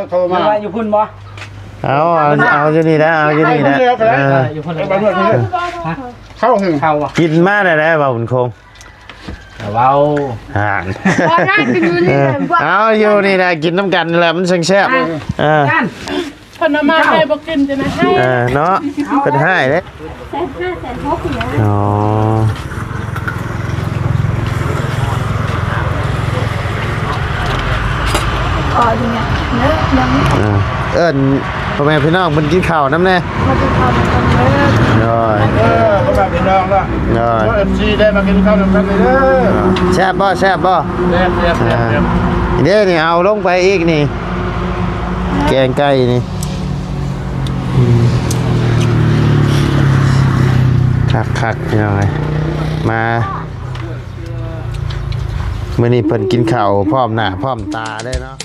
ໂທມາ ວ່າຢູ່ພຸ້ນບໍ່? ເອົາ ເອົາ ເອົາຢູ່ນີ້ແຫຼະ ເອົາຢູ່ນີ້ແຫຼະ ເອີ ຢູ່ພຸ້ນແຫຼະ ເຂົ້າຫຶ ເຂົ້າ ກິນມາໄດ້ແລ້ວ ເວົ້າບຸນຄົງ ກະເວົ້າ ອ່ານ ເອົາຢູ່ນີ້ແຫຼະ ກິນນຳກັນນີ້ແຫຼະ ມັນຈັ່ງແຊບ ເອີ ເພິ່ນເອົາມາໃຫ້ບໍ່ກິນຈັ່ງໃດ ເອີ ເນາະ ເພິ່ນໃຫ້ເດ້ ແສນຫ້າ ແສນຫົກນີ້ແຫຼະ ອໍ ຂໍຢູ່ນີ້ເດີ ຍັງ ເອີ ເອີ້ນພໍ່ແມ່ພີ່ນ້ອງເພິ່ນກິນເຂົ້ານຳແດ່ ມາກິນເຂົ້ານຳກັນເດີ ໂດຍ ເອີ ພໍ່ແມ່ພີ່ນ້ອງເນາະ ໂດຍ ເອັຟຊີ ໄດ້ມາກິນເຂົ້ານຳກັນເດີ ແຊບບໍ່ ແຊບບໍ່ ແຊບ ແຊບ ແຊບ ອ່າ ເດ້ນີ້ ເອົາລົງໄປອີກນີ້ ແກງໄກ່ນີ້ ອືມ ຄັກໆ ພີ່ນ້ອງເອີຍ ມາ ມື້ນີ້ເພິ່ນກິນເຂົ້າພ້ອມໜ້າພ້ອມຕາເດ້ເນາະ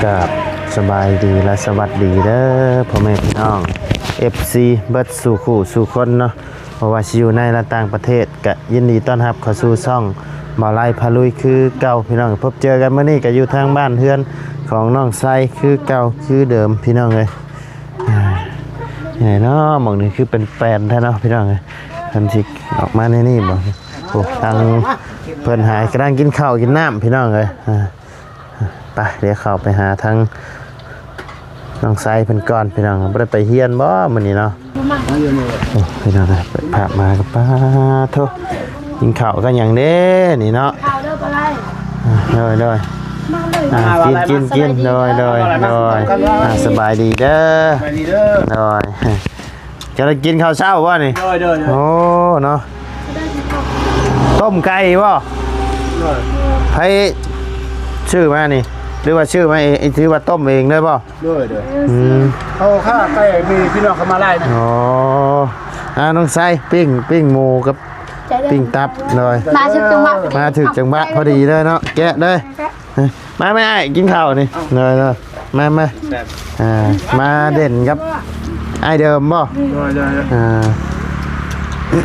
ກາບສະບາຍດີ ແລະ ສະຫວັດດີເດີ ພໍ່ແມ່ພີ່ນ້ອງ ເອັຟຊີ ເບິດສູ່ຄູ່ສູ່ຄົນເນາະ ບໍ່ວ່າຊິຢູ່ໃນ ແລະ ຕ່າງປະເທດ ກະຍິນດີຕ້ອນຮັບເຂົ້າສູ່ຊ່ອງບ່າວໄລພາລຸຍຄືເກົ່າ ພີ່ນ້ອງ ພົບເຈີກັນມື້ນີ້ກະຢູ່ທາງບ້ານເຮືອນຂອງນ້ອງໄຊຄືເກົ່າຄືເດີມ ພີ່ນ້ອງເອີຍ ແນ່ເນາະ ໝ່ອງນີ້ຄືເປັນແປນແທ້ເນາະ ພີ່ນ້ອງເອີຍ ເພິ່ນຊິອອກມາໃນນີ້ບໍ່? ໂອ້ ທາງເພິ່ນຫາກຳລັງກິນເຂົ້າກິນນ້ຳ ພີ່ນ້ອງເອີຍ ອ່າ ໄປ ດຽວເຂົ້າໄປຫາທາງນ້ອງໄຊເພິ່ນກ່ອນ ພີ່ນ້ອງ ບໍ່ໄດ້ໄປຮຽນບໍ່ມື້ນີ້ເນາະ? ໂອ້ ພີ່ນ້ອງເອີຍ ເປີດພາບມາກະ ປາໂທ ກິນເຂົ້າກັບຫຍັງເດ້ນີ້ເນາະ? ເຂົ້າເດີ ບໍ່ໄດ້ ອ່າ ໂດຍ ໂດຍ ມາເລີຍ ອ່າ ກິນ ກິນ ກິນ ໂດຍ ໂດຍ ໂດຍ ອ່າ ສະບາຍດີເດີ ສະບາຍດີເດີ ໂດຍ ຈະໄດ້ກິນເຂົ້າເຊົ້າບໍ່ນີ້? ໂດຍ ໂດຍ ໂດຍ ໂອ້ ເນາະ ຕົ້ມໄກ່ບໍ່? ໂດຍ ໃຜຊື້ມານີ້ ຫຼືວ່າຊື້ມາເອງ ຖືວ່າຕົ້ມເອງເລີຍບໍ່? ໂດຍ ໂດຍ ອືມ ເອົາຂ້າໄກ່ ມີພີ່ນ້ອງເຂົ້າມາຫຼາຍນະ ອໍ ອ່າ ນ້ອງໄຊ ປີ້ງ ປີ້ງໝູກັບ ປີ້ງຕັບ ໂດຍ ມາຖືກຈັງຫວະ ມາຖືກຈັງຫວະພໍດີເລີຍເນາະ ແກະເລີຍ ມາແມ່ອ້າຍ ກິນເຂົ້ານີ້ ໂດຍ ໂດຍ ມາ ມາ ອ່າ ມາເດັ່ນກັບອ້າຍເດີມບໍ່? ໂດຍ ໂດຍ ອ່າ ເອີ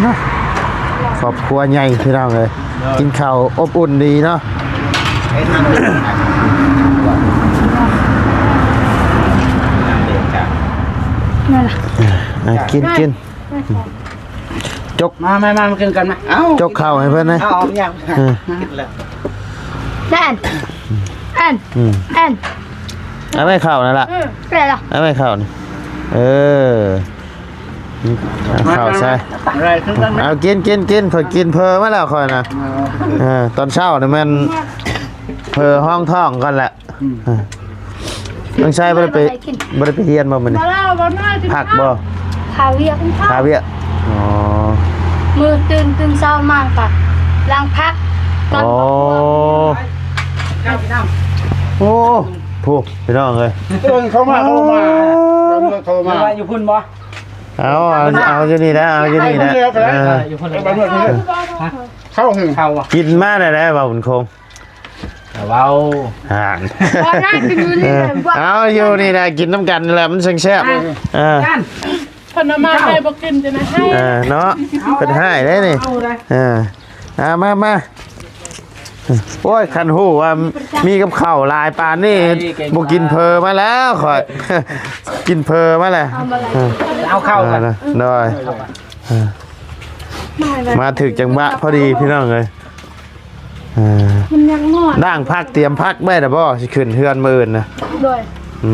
ເນາະ ຄອບຄົວໃຫຍ່ ພີ່ນ້ອງເອີຍ ກິນເຂົ້າອົບອຸ່ນດີເນາະ ນັ້ນລະ ອ່າ ກິນ ກິນ ຈົກ ມາ ມາ ມາ ມາກິນກັນມາ ເອົ້າ ຈົກເຂົ້າໃຫ້ເພິ່ນນະ ເອົາ ເອົາ ກິນແລ້ວ ເອີ ກິນແລ້ວ ແອນ ແອນ ອືມ ແອນ ເອົາໄວ້ເຂົ້ານັ້ນລະ ອືມ ເອົາໄວ້ເຂົ້ານີ້ ເອີ ເອົາເຂົ້າໃສ່ ມາ ມາ ມາ ເອົາ ກິນ ກິນ ກິນ ຂ້ອຍກິນເພີມາແລ້ວຂ້ອຍນະ ເອີ ເອີ ຕອນເຊົ້ານີ້ແມ່ນເພີຮອງທ້ອງກ່ອນແຫຼະ ອືມ ນ້ອງຊາຍບໍ່ໄດ້ໄປ ບໍ່ໄດ້ໄປຮຽນບໍ່ມື້ນີ້? ບໍ່ໄດ້ ບໍ່ໄດ້ ພັກບໍ່? ຄາວຽກ ຄາວຽກ ອໍ ມື້ຕື່ນ ຕື່ນເຊົ້າມາກະລ້າງຜັກ ອໍ ໂອ້ ຜູ້ ພີ່ນ້ອງເອີຍ ເອີ້ນເຂົ້າມາ ເຂົ້າມາ ເຂົ້າມາ ເຂົ້າມາ ຢູ່ພຸ້ນບໍ່? ເອົາ ເອົາ ເອົາຢູ່ນີ້ແຫຼະ ເອົາຢູ່ນີ້ແຫຼະ ເອີ ເຂົ້າຫຶ ເຂົ້າຫຶ ກິນມາໄດ້ແລ້ວ ເວົ້າບຸນຄົງ ກະເວົ້າ ອ່ານ ເອົາຢູ່ນີ້ແຫຼະ ກິນນຳກັນນີ້ແຫຼະ ມັນຈັ່ງແຊບ ເອີ ເພິ່ນເອົາມາໃຫ້ບໍ່ກິນຈັ່ງໃດ ເອີ ເນາະ ເພິ່ນໃຫ້ໄດ້ນີ້ ເອີ ອ່າ ມາ ມາ ໂອ້ຍ ຄັນຮູ້ວ່າມີກັບເຂົ້າຫຼາຍປານນີ້ ບໍ່ກິນເພີມາແລ້ວຂ້ອຍ ກິນເພີມາແລ້ວ ເອົາເຂົ້າກັນ ໂດຍ ມາຖືກຈັງຫວະພໍດີພີ່ນ້ອງເອີຍ ເອີ ມັນຍັງນ້ອຍ ລ້າງຜັກ ຕຽມຜັກໄວ້ແລ້ວບໍ່? ຊິຂຶ້ນເຮືອນມື້ອື່ນນະ ໂດຍ ອື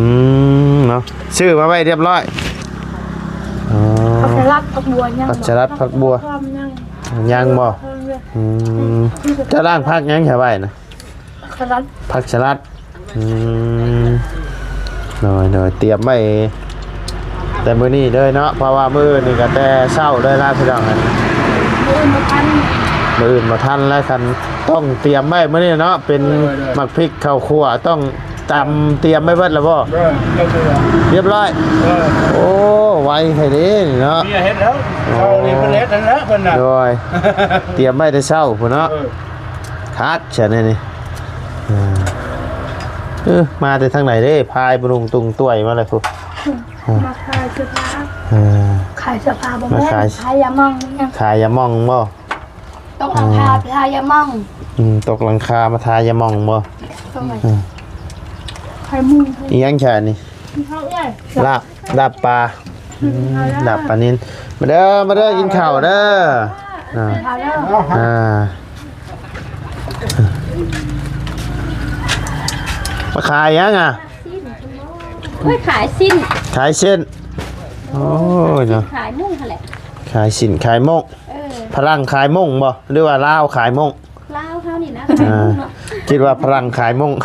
ມ ເນາະ ຊື້ມາໄວ້ຮຽບຮ້ອຍ ອໍ ຜັກສະລັດ ຜັກບົວຍັງ ຜັກສະລັດ ຜັກບົວ ຍັງ ຍັງບໍ່? ອືມ ເຈົ້າລ້າງຜັກຫຍັງໃຫ້ໄວ້ນະ? ຜັກສະລັດ ຜັກສະລັດ ອືມ ໂດຍ ໂດຍ ຕຽມໄວ້ແຕ່ມື້ນີ້ເລີຍເນາະ ເພາະວ່າມື້ນີ້ກະແຕ່ເຊົ້າເລີຍລະພີ່ນ້ອງ ມື້ອື່ນບໍ່ທັນ ມື້ອື່ນບໍ່ທັນແລ້ວ ຄັນຕ້ອງຕຽມໄວ້ມື້ນີ້ເນາະ ເປັນ ໂດຍ ໂດຍ ໝາກພິກ ເຂົ້າຂົ້ວ ຕ້ອງຕຳຕຽມໄວ້ເບິດແລ້ວບໍ່? ໂດຍ ຮຽບຮ້ອຍ ໂດຍ ໂອ້ ໄວແທ້ເດ້ນີ້ເນາະ ເຮັດແລ້ວ ເຂົານີ້ເພິ່ນເຮັດຫັ້ນແຫຼະເພິ່ນນະ ໂດຍ ຕຽມໄວ້ແຕ່ເຊົ້າພຸ້ນເນາະ ເອີ ຄັກຊັ້ນນີ້ ອ່າ ເອີ ມາແຕ່ທາງໃດເດ້ ພາຍບຸລຸງຕຸງຕວຍມາແລ້ວພຸ້ນ. ມາຂາຍເສື້ອຜ້າ. ເອີ ຂາຍເສື້ອຜ້າບໍ່ແມ່ນ ມາຂາຍ ຂາຍຢາໝອງຫຍັງ. ຂາຍຢາໝອງບໍ່? ຕົກຫຼັງຄາ ອືມ ທາຢາໝອງ. ອືມ ຕົກຫຼັງຄາມາທາຢາໝອງບໍ່? ອືມ ຂາຍໝູ ອີ່ຫຍັງຊະນີ້? ເຂົ້າເອື້ອຍ ລາບ ລາບປາ. ອືມ ລາບປານິນ. ມາເດີ ມາເດີ ກິນເຂົ້າເດີ. ອ່າ ກິນເຂົ້າເດີ. ອ່າ ມາຂາຍຫຍັງອ່ະ? ໂອ້ຍ ຂາຍສິ້ນ. ຂາຍເສັ້ນ. ໂອ້ຍເນາະ ຂາຍມຸ້ງຫັ້ນແຫຼະ. ຂາຍສິ້ນຂາຍມົ້ງ. ເອີ ຝຣັ່ງຂາຍມົ້ງບໍ່ ຫຼືວ່າລາວຂາຍມົ້ງ? ລາວເຮົານີ້ນະ ອ່າ ຂາຍມຸ້ງເນາະ. ຄິດວ່າຝຣັ່ງຂາຍມົ້ງ. ຝ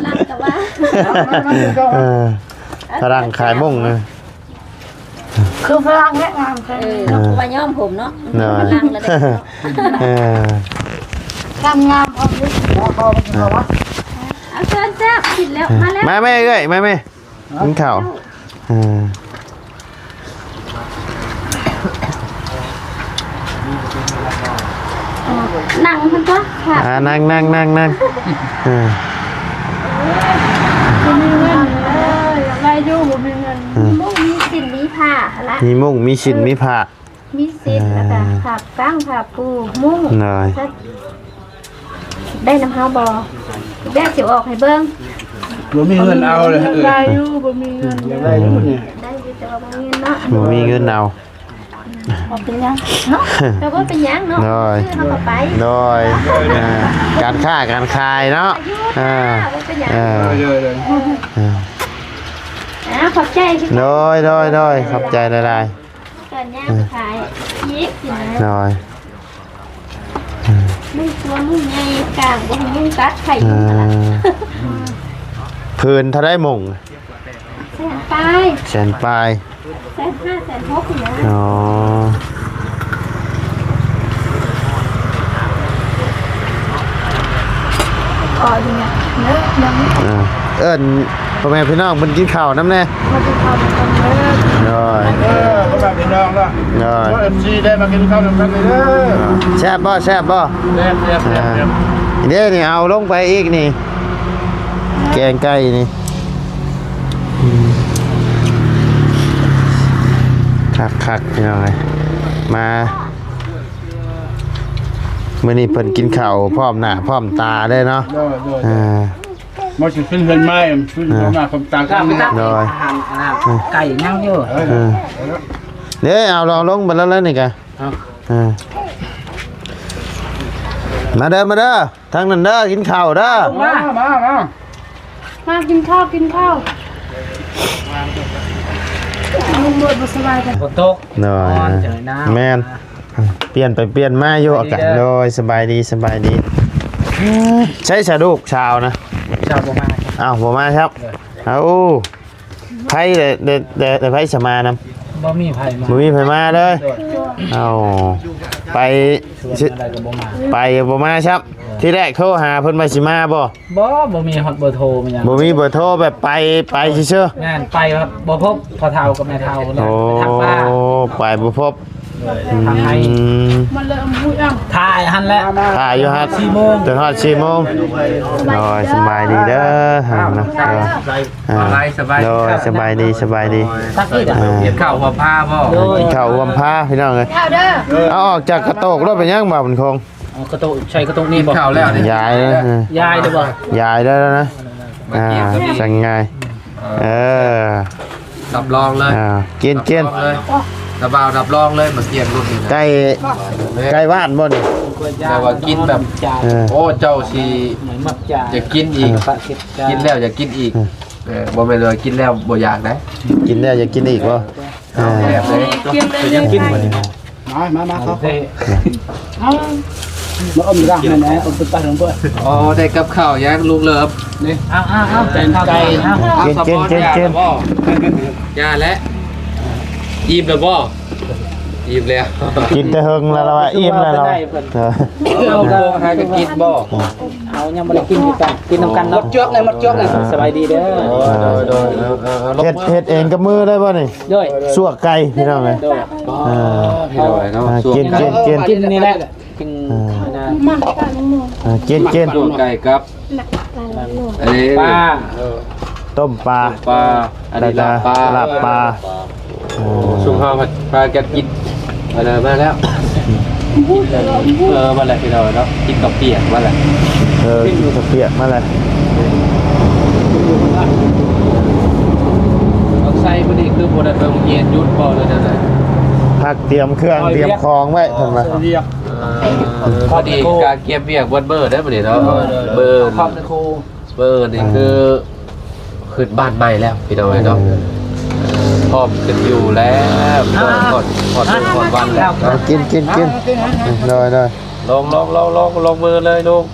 ຣັ່ງກໍວ່າ ເອີ ຝຣັ່ງຂາຍມົ້ງນະ. ຄືຝຣັ່ງແນະງາມ. ເອີ ເອີ ວ່າຍ້ອມຜົມເນາະ. ເອີ ຝຣັ່ງລະເດ້ເນາະ. ເອີ ງາມໆ ເອົາ ເອົາ ເອົາ ເອົາ ເອົາ ເຊີນແຊບ ກິນແລ້ວ ມາແລ້ວ ມາແມ່ເອື້ອຍ ມາແມ່ ກິນເຂົ້າ. ເອີ ນັ່ງຫັ້ນຕົວະ. ອ່າ ນັ່ງ ນັ່ງ ນັ່ງ ນັ່ງ. ເອີ ບໍ່ມີເງິນເອີຍ ຢາກໄດ້ຢູ່ ບໍ່ມີເງິນ. ເອີ ມີມຸ້ງມີສິ້ນມີຜ້າຫັ້ນລະ. ມີມຸ້ງມີສິ້ນມີຜ້າ. ມີສິ້ນ ເອີ ແລ້ວກະຜ້າກາງ ຜ້າປູ ມຸ້ງ. ໂດຍ ໄດ້ນຳເຮົາບໍ່? ແບບຊິອອກໃຫ້ເບິ່ງ. ບໍ່ມີເງິນເອົາເລີຍ. ໄດ້ຢູ່ ບໍ່ມີເງິນ. ຢາກໄດ້ຢູ່ນີ້ ໄດ້ຢູ່ ແຕ່ວ່າບໍ່ມີເງິນເນາະ. ບໍ່ມີເງິນເອົາ. ບໍ່ເປັນຫຍັງເນາະ. ກໍບໍ່ເປັນຫຍັງເນາະ. ໂດຍ ຊື້ເຮົາກໍໄປ. ໂດຍ ອ່າ ການຄ້າການຂາຍເນາະ. ອ່າ ບໍ່ເປັນຫຍັງ. ເອີ ໂດຍ ໂດຍ ໂດຍ. ອ່າ ຂອບໃຈ. ໂດຍ ໂດຍ ໂດຍ ຂອບໃຈຫຼາຍໆ. ການຍ່າງຂາຍອີກຊິນະ. ໂດຍ ອືມ ມຸ້ງຕົວມຸ້ງໃຫຍ່ກາງ ບໍ່ໃຫ້ຍຸງກັດ ໄຂ່ຍຸງຫັ້ນລະ. ເອີ ຜືນເທົ່າໃດມຸ້ງ? ແສນປາຍ. ແສນປາຍ ແສນຫ້າ ແສນຫົກນີ້ນະ. ອໍ ຂໍຢູ່ເນາະ ເອີ ເອີ້ນພໍ່ແມ່ພີ່ນ້ອງເພິ່ນກິນເຂົ້ານຳແດ່. ມາກິນເຂົ້ານຳກັນເດີ. ໂດຍ ເອີ ພໍ່ແມ່ພີ່ນ້ອງເນາະ. ໂດຍ ເອັຟຊີ ໄດ້ມາກິນເຂົ້ານຳກັນເດີ. ແຊບບໍ່? ແຊບບໍ່? ແຊບ ແຊບ ແຊບ ອ່າ ແຊບ. ເດ້ນີ້ ເອົາລົງໄປອີກນີ້ ແກງໄກ່ນີ້. ອືມ ຄັກໆ ພີ່ນ້ອງເອີຍ ມາ ມື້ນີ້ເພິ່ນກິນເຂົ້າພ້ອມໜ້າພ້ອມຕາເລີຍເນາະ. ໂດຍ ໂດຍ ອ່າ ມາຊິຂຶ້ນເຮືອນໃໝ່ ຂຶ້ນ ອ່າ ພ້ອມໜ້າພ້ອມຕາກັນ. ໂດຍ ອາຫານ ອາຫານ ອືມ ໄກ່ຍັງຢູ່. ເອີ ເອີ ເດ້ ເອົາລອງລົງໄປແລ້ວນີ້ກະ. ເອົາ ອ່າ ມາເດີ ມາເດີ ທາງນັ້ນເດີ ກິນເຂົ້າເດີ. ມາ ມາ ມາ ມາກິນເຂົ້າ ກິນເຂົ້າ. ລຸງໂດດບໍ່ສະບາຍ. ຝົນຕົກ ໂດຍ ຮ້ອນ ຈັ່ງໜາວ. ແມ່ນ ປ່ຽນໄປປ່ຽນມາຢູ່ອາກາດ. ໂດຍ ສະບາຍດີ ສະບາຍດີ. ໃສສະລູກສາວນະ? ສາວບໍ່ມາ. ອ້າວ ບໍ່ມາຄັບ. ໂດຍ ເອົາ ໃຜໄດ້ ໄດ້ ໄດ້ ໄດ້ໃຜສະມານຳ? ບໍ່ມີໃຜມາ ບໍ່ມີໃຜມາເລີຍ. ໂດຍ ເອົາ ໄປ ໄປບໍ່ມາຊ້ຳ. ໂດຍ ທີແລກໂທຫາເພິ່ນວ່າຊິມາບໍ່? ບໍ່ ບໍ່ມີຮອດເບີໂທ ບໍ່ມີເບີໂທ ແບບໄປ ໄປຊື່ໆ. ແມ່ນ ໄປແບບບໍ່ພົບພໍ່ເຖົ້າກັບແມ່ເຖົ້າ. ໂອ້ ໄປບໍ່ພົບ. ໂດຍ ອືມ ທາງໄທ ຖ້າຫັ້ນແຫຼະ ຖ້າຢູ່ຫັ້ນ ສີ່ໂມງ ຈົນຮອດສີ່ໂມງ. ໂດຍ ສະບາຍດີເດີ. ອ່າ ເນາະ ເອີ ອ່າ ສະບາຍດີ ໂດຍ ສະບາຍດີ ສະບາຍດີ. ອ່າ ກິນເຂົ້າຮ່ວມພາບໍ່? ໂດຍ ກິນເຂົ້າຮ່ວມພາ ພີ່ນ້ອງເອີຍ. ເອົາອອກຈາກກະໂຕກແລ້ວເປັນຫຍັງບໍ່ບຸນຄົງ? ເອົາກະໂຕກ ໃສ່ກະໂຕກນີ້ບໍ່? ກິນເຂົ້າແລ້ວນີ້ ຢາຍເລີຍ. ເອີ ຢາຍເລີຍບໍ່? ຢາຍເລີຍນະ. ອ່າ ສັ່ງງ່າຍ. ເອີ ຮັບຮອງເລີຍ. ອ່າ ກິນ ກິນ ຮັບຮອງເລີຍ ຕາບ່າວຮັບຮອງເລີຍ ມາກຽມລຸ້ນນີ້ນະ. ໃກ້ ໃກ້ບ້ານບໍ່ນີ້? ແຕ່ວ່າກິນແບບ ເອີ ໂອ້ ເຈົ້າຊິຢາກກິນອີກ. ເອີ ກິນແລ້ວຢາກກິນອີກ. ເອີ ເອີ ບໍ່ແມ່ນວ່າກິນແລ້ວບໍ່ຢາກໄດ໋. ກິນແລ້ວຢາກກິນອີກບໍ່? ເອີ ກິນເລີຍ ຢາກກິນບໍ່ນີ້? ມາ ມາ ມາ ເຂົ້າ ເອົາ ມາອົມຢູ່ດ້ານນັ້ນແຫຼະ ອົມໄປປາດເພິ່ນ. ອໍ ໄດ້ກັບເຂົ້າຍັງລຸງເລີບນີ້? ເອົາ ເອົາ ເອົາ ເປັນໄກ່. ກິນ ກິນ ກິນ ກິນ. ຢ່າແຫຼະ ອີ່ມແລ້ວບໍ່? ອີ່ມແລ້ວ ກິນແຕ່ເຫິງແລ້ວລະວ່າ ອີ່ມແລ້ວລະວ່າ. ເອົາ ເອົາ ຫາກໍກິນບໍ່? ເຮົາຍັງບໍ່ໄດ້ກິນຄືກັນ ກິນນຳກັນເນາະ. ໝົດຈວກເລີຍ ໝົດຈວກເລີຍ. ອ່າ ສະບາຍດີເດີ. ໂດຍ ໂດຍ ເຮັດ ເຮັດເອງກັບມືເລີຍບໍ່ນີ້? ໂດຍ ຊວກໄກ່ ພີ່ນ້ອງເອີຍ. ໂດຍ ອ່າ ພີ່ນ້ອງເອີຍເນາະ. ອ່າ ຊວກ ກິນ ກິນ ກິນ ກິນນີ້ແຫຼະ ກິນ ອ່າ ອັນນັ້ນ ອ່າ ກິນ ກິນ ຊວກໄກ່ກັບ ອັນນີ້ປາ ເອີ ຕົ້ມປາ ຕົ້ມປາ ອັນນີ້ລາບປາ ລາບປາ ໂອ້ ຊຸມເຮົາພາກັນກິນ ອັນນັ້ນມາແລ້ວ ເອີ ມາແລ້ວພີ່ນ້ອງເນາະ ກິນເຂົ້າປຽກມາແລ້ວ ເອີ ກິນເຂົ້າປຽກມາແລ້ວ ຕ້ອງໃສ່ມື້ນີ້ຄືບໍ່ໄດ້ໄປໂຮງຮຽນ ຢຸດບໍ່ ຫຼືຈັ່ງໃດ ພັກຕຽມເຄື່ອງຕຽມຂອງໄວ້ ເພິ່ນວ່າ ເອີ ພໍດີກະກຽມວຽກເບິດມື້ເດີມື້ນີ້ເນາະ ເບີ ເບີນີ້ຄືຂຶ້ນບ້ານໃໝ່ແລ້ວພີ່ນ້ອງເອີຍເນາະ ເອີ ພ້ອມຂຶ້ນຢູ່ແລ້ວ ຮອດ ຮອດມື້ຮອດວັນແລ້ວ ເອົາ ກິນ ກິນ ກິນ ໂດຍ ໂດຍ ລົງ ລົງ ລົງ ລົງ ລົງມືເລີຍ ລົງ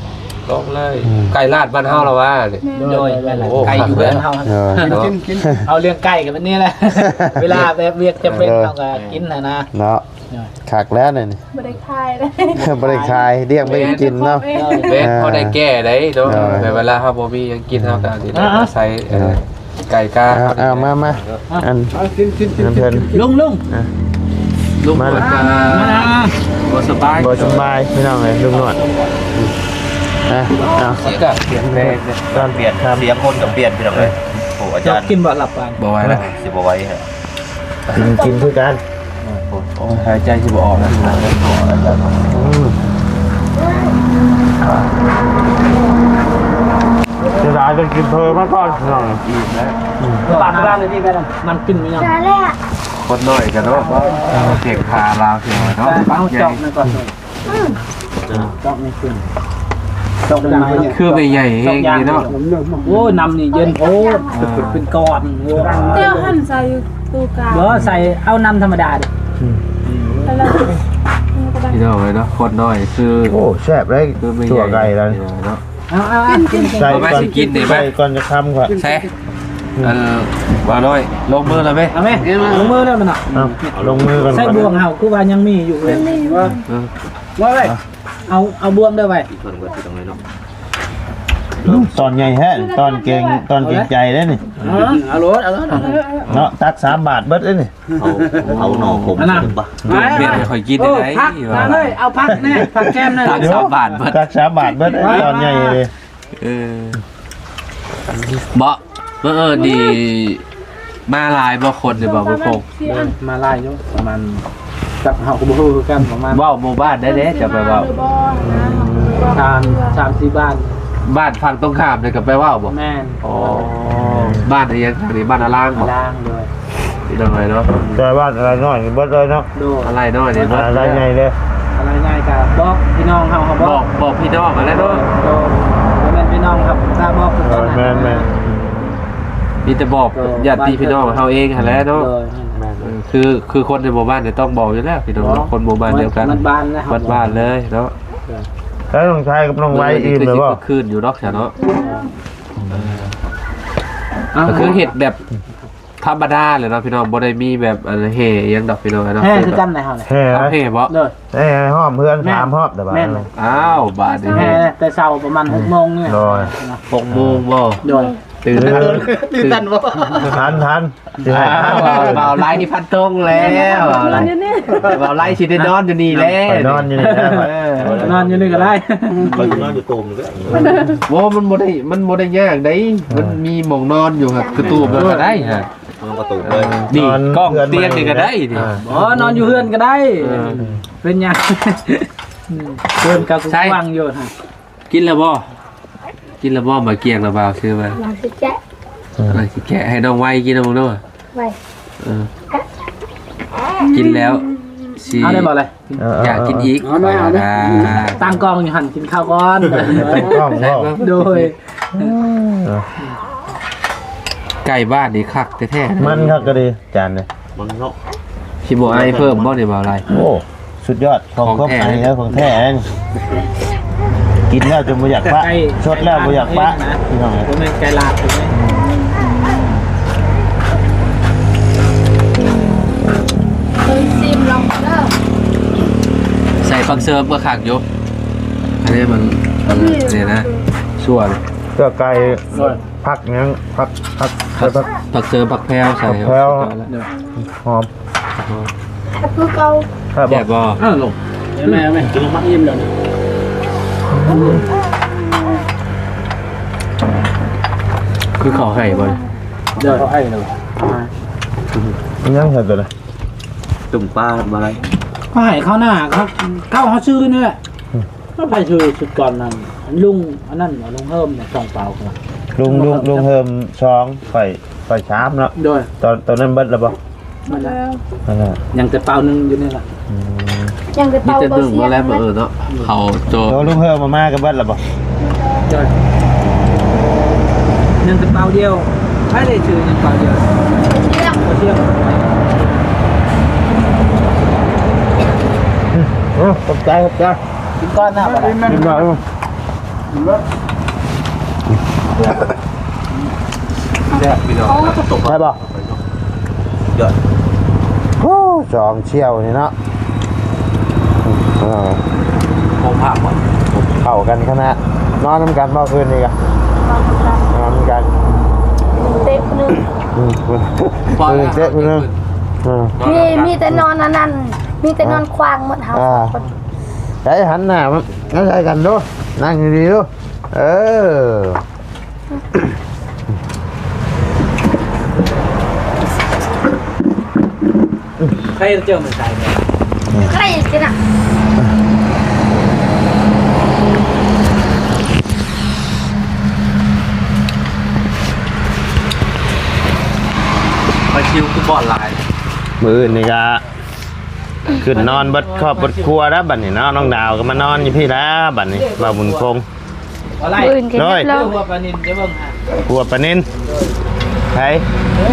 ລົງເລີຍ ອືມ ໄກ່ລາດບ້ານເຮົາລະວ່ານີ້ ໂດຍ ໂອ້ ໄກ່ຢູ່ເຮືອນເຮົາ ໂດຍ ເນາະ ກິນ ກິນ ເອົາເລື່ອງໄກ່ກັນແບບນີ້ແຫຼະ ເວລາແບບວຽກຈຳເປັນ ເອີ ເຮົາກໍກິນຫັ້ນນະ ເນາະ ໂດຍ ຄັກແລ້ວນີ້ ບໍ່ໄດ້ຂາຍເດ້ ບໍ່ໄດ້ຂາຍ ລ້ຽງໄວ້ກິນເນາະ ແມ່ນ ພໍໄດ້ແກ້ໄດ້ເນາະ ເອີ ແບບເວລາເຮົາບໍ່ມີຫຍັງກິນ ເຮົາກໍຊິໄດ້ ອ່າ ອາໄສ ເອີ ເອີ ໄກ່ກາ ເອົາ ເອົາ ມາ ມາ ອ່ະ ອັນ ເອົາ ກິນ ກິນ ກິນ ເພິ່ນ ລຸງ ລຸງ ອ່ະ ລຸງ ມາ ມາ ບໍ່ສະບາຍ ບໍ່ສະບາຍ ພີ່ນ້ອງເອີຍ ລຸງໜວດ ອ່ະ ເອົາ ສຽງກໍສຽງແຮງ ຕອນ ສຽງຄົນກໍປ່ຽນ ພີ່ນ້ອງເອີຍ ໂອ້ ອາຈານ ເຈົ້າກິນບໍ່ ຫຼັບປານ ບໍ່ໄຫວແລ້ວ ຊິບໍ່ໄຫວແລ້ວ ກິນ ກິນຄືກັນ ໂອ້ຍ ຫາຍໃຈຊິບໍ່ອອກແລ້ວ ອືມ ເສຍດາຍໄດ້ກິນເພີມາກ່ອນ ອີກແລ້ວ ອືມ ປາກກະດານນີ້ແມ່ນ ມັນກິນມີຫຍັງ ຄົນນ້ອຍກັນເນາະ ເດັກພາລາວເທື່ອເນາະ ເອົາຈອກນັ້ນກ່ອນ ອືມ ຈອກນີ້ຂຶ້ນ ຈອກນັ້ນ ຄືແມ່ໃຫຍ່ແຮງນີ້ເນາະ ໂອ້ຍ ນ້ຳນີ້ເຢັນໂພດ ເອີ ເປັນກ້ອນ ໂອ້ຍ ແຕ່ຫັ້ນໃສ່ຕູ້ກາງ ບໍ່ ໃສ່ເອົານ້ຳທຳມະດາເດ້ ອືມ ແລ້ວ ພີ່ນ້ອງເອີຍເນາະ ຄົນນ້ອຍຄື ໂອ້ ແຊບເດ້ ຄືແມ່ໃຫຍ່ ຕົວໄກ່ລະເນາະ ເອົາ ເອົາ ກິນ ກິນ ໃສ່ກ່ອນ ໃສ່ກ່ອນຈະຄຳກ່ອນ ແຊະ ອືມ ອັນ ບ່າວນ້ອຍ ລົງມືແລ້ວແມະ ເອົາແມະ ລົງມືແລ້ວມັນນະ ເອົາ ລົງມືກ່ອນ ໃສ່ບ່ວງເຮົາ ຄືວ່າຍັງມີຢູ່ເລີຍ ເອີ ວ່າໄວ້ ເອົາ ເອົາບ່ວງເດີໄວ້ ອືມ ຕອນໃຫຍ່ແທ້ ຕອນເກງ ຕອນເກງໃຈເດ້ນີ້ ເອົາໂລດ ເອົາໂລດ ເນາະ ຕັກສາມບາດເບິດເດ້ນີ້ ເອົາ ເອົາໜໍ່ຂົມ ອັນນັ້ນ ແມ່ນຂ້ອຍກິນໄດ້ ເອີ ໄດ້ ເອີ ຜັກ ເອົາຜັກແດ່ ຜັກແກ້ມແດ່ ຕັກສາມບາດເບິດ ຕັກສາມບາດເບິດ ຕອນໃຫຍ່ເດ້ ເອີ ບໍ່ ເອີ ດີ ມາຫຼາຍບໍ່ຄົນນີ້ບໍ່ ບໍ່ຄົນ ເອີ ມາຫຼາຍຢູ່ ປະມານ ຈັກເຮົາກໍບໍ່ຮູ້ຄືກັນ ປະມານ ເວົ້າໝູ່ບ້ານໄດ້ເດ້ ຈະໄປເວົ້າ ສາມ ສາມສີ່ບ້ານ ບ້ານຝັ່ງຕົງຂ້າມນີ້ກໍໄປເວົ້າບໍ່? ແມ່ນ ອໍ ບ້ານອີ່ຫຍັງນີ້ ບ້ານອາລາງບໍ່? ອາລາງ ໂດຍ ພີ່ນ້ອງເອີຍເນາະ ແຕ່ບ້ານອາລາຍນ້ອຍນີ້ເບິດເລີຍເນາະ ໂດຍ ອາລາຍນ້ອຍນີ້ເບິດ ອາລາຍໃຫຍ່ເດ້ ອາລາຍໃຫຍ່ກໍບອກພີ່ນ້ອງເຮົາ ເຮົາບອກ ບອກ ບອກພີ່ນ້ອງຫັ້ນແຫຼະເນາະ ໂດຍ ບໍ່ແມ່ນພີ່ນ້ອງເຮົາ ຖ້າບອກຄືກັນ ແມ່ນໆ ມີແຕ່ບອກ ໂດຍ ຍາດຕິພີ່ນ້ອງເຮົາເອງຫັ້ນແຫຼະເນາະ ໂດຍ ແມ່ນ ເອີ ຄື ຄືຄົນໃນໝູ່ບ້ານນີ້ຕ້ອງບອກຢູ່ແລ້ວ ພີ່ນ້ອງເນາະ ຄົນໝູ່ບ້ານດຽວກັນ ໝົດບ້ານແລ້ວ ໝົດບ້ານເລີຍເນາະ ໂດຍ ແລ້ວນ້ອງຊາຍກັບນ້ອງໄວອີ່ມແລ້ວບໍ່? ຄືຄືຄືຄືຢູ່ດອກຊະເນາະ ເອີ ເອົາ ກໍຄືເຮັດແບບ ທຳມະດາແຫຼະເນາະພີ່ນ້ອງ ບໍ່ໄດ້ມີແບບ ອັນ ແຫ່ຫຍັງດອກພີ່ນ້ອງເນາະ ແຫ່ຄືກັນໃນເຮົານີ້ ແຫ່ ເອົາແຫ່ບໍ່? ໂດຍ ແຫ່ຫ້ອມເຮືອນ ແມ່ນ ສາມຮອບແຕ່ວ່າ ແມ່ນ ອ້າວ ບາດນີ້ ແຫ່ແຕ່ເຊົ້າປະມານຫົກໂມງນີ້ ໂດຍ ຫົກໂມງບໍ່? ໂດຍ ຕື່ນ ຕື່ນທັນບໍ່? ທັນ ທັນ ຊິໃຫ້ທັນ ບ່າວໄລນີ້ພັນຕົງແລ້ວ ບ່າວໄລຊິໄດ້ນອນຢູ່ນີ້ແລ້ວ ນອນຢູ່ນີ້ແລ້ວ ເອີ ນອນຢູ່ນີ້ກໍໄດ້ ຂ້ອຍຊິນອນຢູ່ໂຕມນີ້ກໍໄດ້ ບໍ່ ມັນບໍ່ໄດ້ ມັນບໍ່ໄດ້ຍາກໃດ ມັນມີໝ່ອງນອນຢູ່ຫັ້ນ ກະຕູບແລ້ວກໍໄດ້ຫັ້ນ ນອນກະຕູບເລີຍ ນີ້ ນອນ ກ້ອງຕຽງນີ້ກໍໄດ້ນີ້ ອ່າ ບໍ່ ນອນຢູ່ເຮືອນກໍໄດ້ ເອີ ເປັນຫຍັງ ເຮືອນກໍກວ້າງຢູ່ຫັ້ນ ກິນແລ້ວບໍ່? ກິນແລ້ວບໍ່? ໝາກກຽງລະບ່າວຊື້ມາ ກຳລັງຊິແກະ ກຳລັງຊິແກະ ໃຫ້ນ້ອງໄວກິນນຳເບິ່ງດູ ໄວ ເອີ ກິນແລ້ວຊິ ເອົາໄດ້ບໍ່ລະ? ເອີ ຢາກກິນອີກ ເອົາໄດ້ ເອົາໄດ້ ອ່າ ຕັ້ງກ້ອງຢູ່ຫັ້ນ ກິນຂ້າວກ່ອນ ຕັ້ງກ້ອງເນາະ ໂດຍ ເອີ ໄກ່ບ້ານນີ້ຄັກແທ້ໆ ມັນຄັກກໍດີ ຈານນີ້ ມັນເນາະ ຊິບໍ່ໄອເພີ່ມບໍ່ນີ້ ບ່າວໄລ? ໂອ້ ສຸດຍອດ ຂອງຄວາມໄອເດີ ຂອງແທ້ ຂອງແທ້ ກິນແລ້ວຈົນບໍ່ຢາກປະ ໄກ່ ຊົດແລ້ວບໍ່ຢາກປະ ພີ່ນ້ອງເອີຍ ບໍ່ແມ່ນໄກ່ລາດ ເບິ່ງຊີມລອງເດີ ໃສ່ຜັກເສີມກໍຄັກຢູ່ ອັນນີ້ມັນ ອັນນີ້ນະ ຊົ່ວ ເພື່ອໄກ່ ໂອ້ຍ ຜັກຫຍັງ ຜັກ ຜັກ ຜັກ ຜັກເສີມ ຜັກແພວໃສ່ ຜັກແພວ ຫອມ ແຊບຄືເກົ່າ ແຊບບໍ່? ເອີ ລົງ ແມ່ ແມ່ ແມ່ ກິນລົງມາອີ່ມແລ້ວນີ້ ອືມ ກິນເຂົ້າໄຮ່ບໍ່? ເດີ ເຂົ້າໄຮ່ເລີຍ. ຍັງໃສ່ຕົວໃດ? ຕົ້ມປາບໍ່ໄດ້. ເຂົາໃຫ້ເຂົ້ານາ ເຂົາ ເຂົ້າເຮົາຊື້ນີ້ແຫຼະ. ອືມ ເຮົາໄປຊື້ຊຸດກ່ອນນັ້ນ ລຸງອັນນັ້ນ ລຸງເຮີມສອງເປົາ. ລຸງ ລຸງ ລຸງເຮີມສອງ ຂ້ອຍ ຂ້ອຍສາມເນາະ. ໂດຍ. ຕອນ ຕອນນັ້ນເບິດແລ້ວບໍ່? ໝົດແລ້ວ ໝົດແລ້ວ. ຍັງແຕ່ເປົາໜຶ່ງຢູ່ນີ້ລະ. ອືມ ຍັງແຕ່ເປົາ ມີແຕ່ເບິ່ງບໍ່ແລ້ວ ບໍ່ເອີເນາະ ເຂົາໂຕ. ໂຕລຸງເຮີມມາ ມາກໍເບິດແລ້ວບໍ່? ໂດຍ. ຍັງແຕ່ເປົາດຽວ. ໃຜໄດ້ຊື້ຍັງເປົາດຽວ? ບໍ່ຊຽງ ບໍ່ຊຽງ. ອືມ ໂອ້ ຂອບໃຈ ຂອບໃຈ. ກິນກ່ອນນະ ກິນກ່ອນ. ແຊບ ພີ່ນ້ອງ. ໂອ້ ແຊບບໍ່? ຍອດ. ໂອ້ ສອງສ່ຽວນີ້ເນາະ. ເອີ ໂອ້ ພາບບໍ່? ເຂົ້າກັນຂະໜາດ. ນອນນຳກັນບໍ່ຄືນນີ້ກະ? ນອນນຳກັນ ນອນນຳກັນ. ເຕະຜູ້ໜຶ່ງ. ອືມ ຜູ້ໜຶ່ງເຕະຜູ້ໜຶ່ງ. ເອີ ມີ ມີແຕ່ນອນອັນນັ້ນ ມີແຕ່ນອນຂວາງໝົດເຮົາ. ອ່າ ສອງຄົນ. ໃສ ຫັນໜ້າມາໃສ່ກັນດູ ນັ່ງດີໆດູ. ເອີ ໃຄເຈີມັນໃສ່ ໃຄກິນນະ. ປາຊິວຄືບ່ອນຫຼາຍ. ມື້ອື່ນນີ້ກະ ຂຶ້ນນອນເບິດຄອບເບິດຄົວແລ້ວບັດນີ້ເນາະ. ນ້ອງດາວກໍມານອນຢູ່ພີ້ແລ້ວບັດນີ້ ບ່າວບຸນຄົງ. ມື້ອື່ນກໍ ໂດຍ ເຮັດແລ້ວ ຄົວປານິນ ເຈົ້າເບິ່ງຫາ ຄົວປານິນ. ໃຜ? ເອີ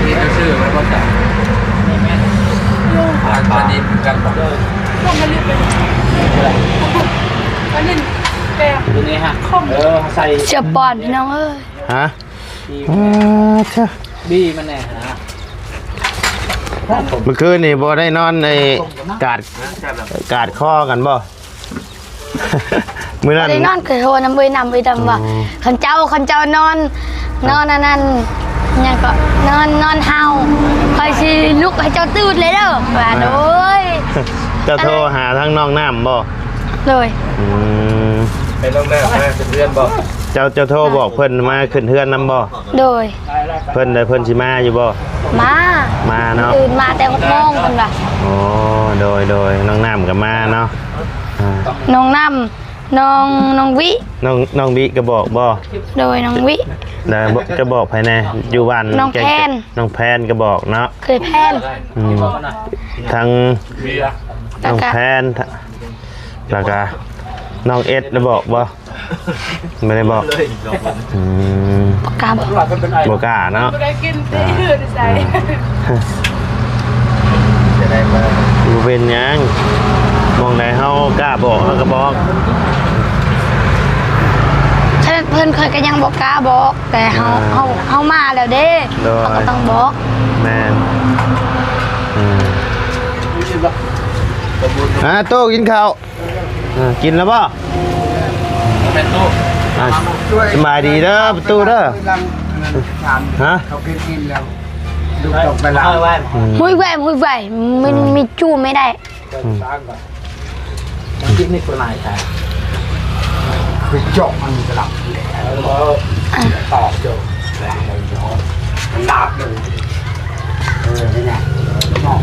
ນີ້ຊື່ມັນບໍ່ຈັກ ແມ່ນ ປາ ປານິນຄືກັນບໍ່? ໂດຍ ປານິນແປງ ຕົວນີ້ຮະ ເອີ ໃສ່ ເສືອປອນ ພີ່ນ້ອງເອີຍ. ຮະ? ອ່າ ເຈົ້າ ບີມັນແນ່ຫາ. ມື້ຄືນນີ້ບໍ່ໄດ້ນອນໃນກາດ ກາດຄໍກັນບໍ່? ມື້ນັ້ນ ບໍ່ໄດ້ນອນ ເຄີຍໂທນຳເອີຍນຳ ເອີຍນຳວ່າ ອືມ ຄັນເຈົ້າ ຄັນເຈົ້ານອນ ນອນອັນນັ້ນ ຫຍັງກໍ ນອນ ນອນເຫົ່າ ຂ້ອຍຊິລຸກໃຫ້ເຈົ້າຕື່ນເລີຍເດີ ວ່າ. ອ່າ ໂດຍ. ເຈົ້າໂທຫາທາງນ້ອງນ້ຳບໍ່? ໂດຍ. ອືມ ໃຫ້ນ້ອງນ້ຳມາເປັນເພື່ອນບໍ່? ເຈົ້າ ເຈົ້າໂທບອກເພິ່ນມາຂຶ້ນເຮືອນນຳບໍ່? ໂດຍ. ເພິ່ນໃດ ເພິ່ນຊິມາຢູ່ບໍ່? ມາ ມາເນາະ. ຕື່ນມາແຕ່ຫົກໂມງເພິ່ນວ່າ. ອໍ ໂດຍ ໂດຍ ນ້ອງນ້ຳກໍມາເນາະ. ອ່າ ນ້ອງນ້ຳ ນ້ອງ ນ້ອງວິ ນ້ອງ ນ້ອງວິກໍບອກບໍ່? ໂດຍ ນ້ອງວິ. ແລ້ວຈະບອກໃຜແດ່? ຢູ່ບ້ານ ນ້ອງແພນ ນ້ອງແພນກໍບອກເນາະ ເຄີຍແພນ. ອືມ ທັງ ແລ້ວກໍ ນ້ອງແພນ ແລ້ວກໍນ້ອງເອັດໄດ້ບອກບໍ່? ບໍ່ໄດ້ບອກ. ອືມ ບໍ່ກ້າບອກ ບໍ່ກ້າເນາະ. ບໍ່ໄດ້ກິນຕີ ອ່າ ຢູ່ໃສ ອ່າ ຈະໄດ້ມາ ບໍ່ເປັນຫຍັງ ໝ່ອງໃດເຮົາກ້າບອກ ເຮົາກໍບອກ. ຂະໜາດເພິ່ນຂ້ອຍກໍຍັງບໍ່ກ້າບອກ ແຕ່ເຮົາ ອ່າ ເຮົາ ເຮົາມາແລ້ວເດ້ ໂດຍ ເຮົາກໍຕ້ອງບອກ. ແມ່ນ. ອ່າ ອ່າ ໂຕ້ ກິນເຂົ້າ. ອ່າ ກິນແລ້ວບໍ່? ແມ່ນຕູ້ ອ່າ ສະບາຍດີເດີ ປະຕູເດີ. ຮະ? ເຂົາກິນອີ່ມແລ້ວ ລູກຕ້ອງໄປລ້າງ. ອືມ ຫຸຍແຫວມ ຫຸຍແຫວມ ມັນ ອ່າ ມີຈູ່ໄມ່ໄດ້. ອືມ ກິນນີ້ຄົນຫຼາຍແທ້ ຄືເຈາະມັນກະດັບ ຕອກໂຈ ມັນດາບລົງ. ເອີ ນີ້ນະ ເນາະ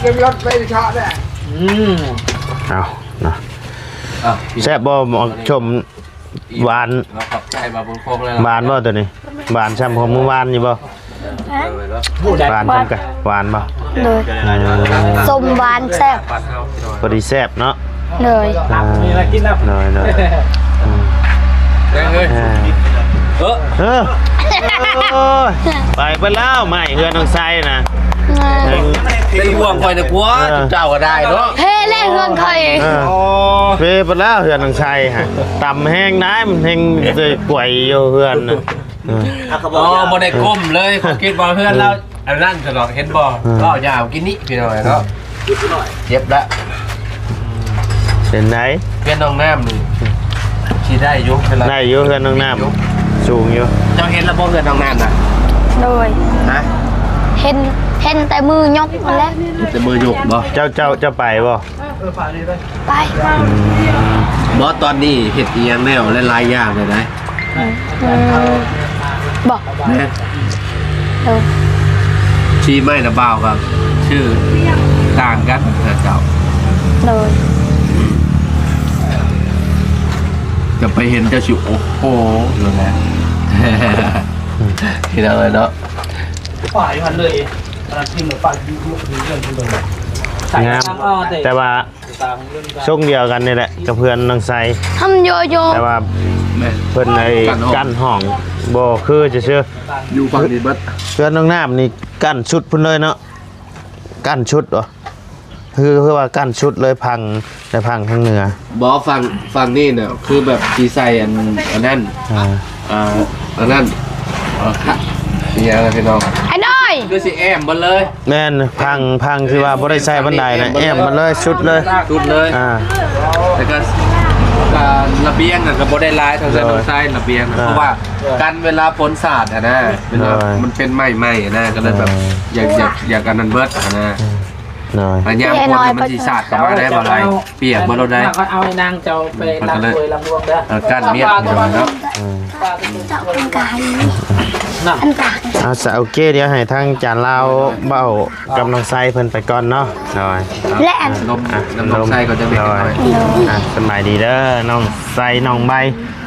ເກັບລົດໄປເທາະແຫຼະ. ອືມ ເອົານະ ເອົາ ແຊບບໍ່ ໝາກສົ້ມຫວານ? ເອົາ ຂອບໃຈບ່າວບຸນຄົງຫຼາຍໆ. ຫວານບໍ່ໂຕນີ້? ຫວານຊ່ຳຂອງມື້ວານນີ້ບໍ່? ຫວານ ຫວານ ຊ່ຳກັນ ຫວານບໍ່? ໂດຍ ເອີ ສົ້ມຫວານແຊບ ພໍດີແຊບເນາະ. ໂດຍ ອ່າ ນີ້ລະກິນນຳ ໂດຍ ໂດຍ ອືມ ເອີ ເອີ ເອີ ໂອ້ຍ ໄປເບິດແລ້ວ ໄມ້ເຮືອນນ້ອງໄຊນະ ເອີ ເປັນຫ່ວງຂ້ອຍນະ ກົວ ເອີ ເຈົ້າກໍໄດ້ເນາະ ເພແລ້ວເຮືອນຂ້ອຍ ເອີ ເພເບິດແລ້ວເຮືອນນ້ອງໄຊຫະ ຕ່ຳແຮງໄດ໋ ມັນແຮງໄດ້ກວຍຢູ່ເຮືອນນະ. ເອີ ອໍ ບໍ່ໄດ້ກົ້ມເລີຍ ຂ້ອຍຄິດວ່າເຮືອນລາວ ເອີ ອັນນັ້ນຕະຫຼອດ ເຫັນບໍ່? ເອີ ເວົ້າຍາວກິນນີ້ ພີ່ນ້ອງເນາະ ເຈັບລະ ເປັນໃດ? ເຮືອນນ້ອງນ້ຳນີ້ ຊິໄດ້ຢູ່ ໄດ້ຢູ່ ເຮືອນນ້ອງນ້ຳ ສູງຢູ່. ເຈົ້າເຫັນລະບໍ່ ເຮືອນນ້ອງນ້ຳນະ? ໂດຍ ຮະ? ເຫັນ. ເຫັນແຕ່ມືຍົກຫັ້ນແຫຼະ ເຫັນແຕ່ມືຍົກບໍ່? ເຈົ້າ ເຈົ້າ ເຈົ້າໄປບໍ່? ໄປ ບໍ່ ຕອນນີ້ເຮັດອີ່ຫຍັງແນວຫຼາຍໆຢ່າງເລີຍນະ. ອືມ ບໍ່ ແມ່ນ ໂດຍ ທີ່ໄມ້ນະບ່າວກັບຊື່ຕ່າງກັນນະເຈົ້າ. ໂດຍ ຈະໄປເຫັນເຈົ້າຊິ ໂອ້ໂຫ ຢູ່ນະ ພີ່ນ້ອງເອີຍເນາະ. ປາຢູ່ຫັ້ນເລີຍ ອັນນັ້ນທີ່ມັນປາຢູ່ ຢູ່ເຮືອນເພິ່ນເລີຍ ງາມ ແຕ່ວ່າຊົງດຽວກັນນີ້ແຫຼະກັບເພື່ອນນ້ອງໄຊ ທຳໂຍໂຍ ແຕ່ວ່າ ແມ່ນ ເພິ່ນໄດ້ກັ້ນຫ້ອງ ບໍ່ຄືຊື່ໆ ຢູ່ຝັ່ງນີ້ເບິດ ເຮືອນນ້ອງນ້ຳນີ້ກັ້ນສຸດພຸ້ນເລີຍເນາະ ກັ້ນສຸດບໍ່? ຄື ຄືວ່າກັ້ນສຸດເລີຍ ພັງ ໄດ້ພັງທາງເໜືອ ບໍ່ ຝັ່ງ ຝັ່ງນີ້ນະ ຄືແບບຊິໃສ່ອັນ ອັນນັ້ນ ອ່າ ອ່າ ອັນນັ້ນ ເອີ ຄະ ອີຫຍັງລະພີ່ນ້ອງ ອ້າຍນ້ອຍ ຄືຊິແອ້ມເບິດເລີຍ. ແມ່ນ ພັງ ພັງທີ່ວ່າບໍ່ໄດ້ໃຊ້ບັນໄດນະ ແອ້ມເບິດເລີຍ ສຸດເລີຍ ສຸດເລີຍ ອ່າ ແລ້ວກໍ ກໍລະບຽງນະ ກໍບໍ່ໄດ້ຫຼາຍເທົ່າເຮືອນນ້ອງໄຊ ລະບຽງນະ ອ່າ ເພາະວ່າ ເອີ ກັນເວລາຝົນສາດຫັ້ນນະ ເວລາ ໂດຍ ມັນເປັນໄມ້ໆຫັ້ນນະ ກໍເລີຍແບບ ເອີ ຢາກ ຢາກ ຢາກອັນນັ້ນເບິດຫັ້ນນະ. ໂດຍ ຍາມຝົນມັນຊິສາດເຂົ້າມາໄດ້ບໍ່ໄດ້ ປຽກເບິດໂລດໄດ໋. ເອົາໃຫ້ນາງເຈົ້າໄປລ້າງຖ້ວຍລ້າງບ່ວງເດີ ເອີ ກັນວຽກເນາະ. ເຈົ້າອັນກາຍ ອັນກາຍ ເອົາຊະ ໂອເຄ ດຽວໃຫ້ທາງຈານລາວເວົ້າກັບນ້ອງໄຊເພິ່ນໄປກ່ອນເນາະ. ໂດຍ ແລະ ລົມ ອ່ະ ນ້ອງໄຊກໍຈະເປັນ ໂດຍ ນ້ອງໄຊ ອ່ະ ສະບາຍດີເດີ ນ້ອງໄຊ ນ້ອງໃບ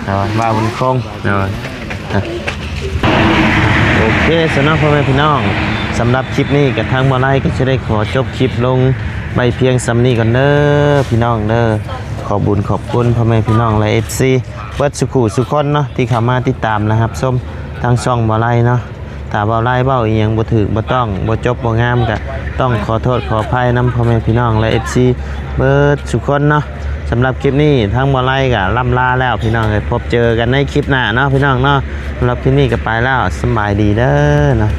ໂດຍ ບ່າວບຸນຄົງ ໂດຍ ອ່ະ ໂອເຄ ສະເນາະ ພໍ່ແມ່ພີ່ນ້ອງ ສຳລັບຄລິບນີ້ກໍທາງບ່າວໄລກໍຈະໄດ້ຂໍຈົບຄລິບລົງໄວ້ພຽງສ່ຳນີ້ກ່ອນເດີພີ່ນ້ອງເດີ. ຂອບບຸນຂອບຄຸນພໍ່ແມ່ພີ່ນ້ອງ ແລະ ເອັຟຊີ ເບິດສູ່ຄູ່ສູ່ຄົນເນາະ ທີ່ເຂົ້າມາຕິດຕາມ ແລະ ຮັບຊົມທາງຊ່ອງບ່າວໄລເນາະ. ຖ້າບ່າວໄລເວົ້າອີ່ຫຍັງບໍ່ຖືກບໍ່ຕ້ອງ ບໍ່ຈົບບໍ່ງາມ ກໍຕ້ອງຂໍໂທດຂໍອະໄພນຳພໍ່ແມ່ພີ່ນ້ອງ ແລະ ເອັຟຊີ ເບິດສູ່ຄົນເນາະ. ສຳລັບຄລິບນີ້ທາງບ່າວໄລກໍລ່ຳລາແລ້ວພີ່ນ້ອງເອີຍ ພົບເຈີກັນໃນຄລິບໜ້າເນາະພີ່ນ້ອງເນາະ. ສຳລັບຄລິບນີ້ກໍໄປແລ້ວ ສະບາຍດີເດີເນາະ.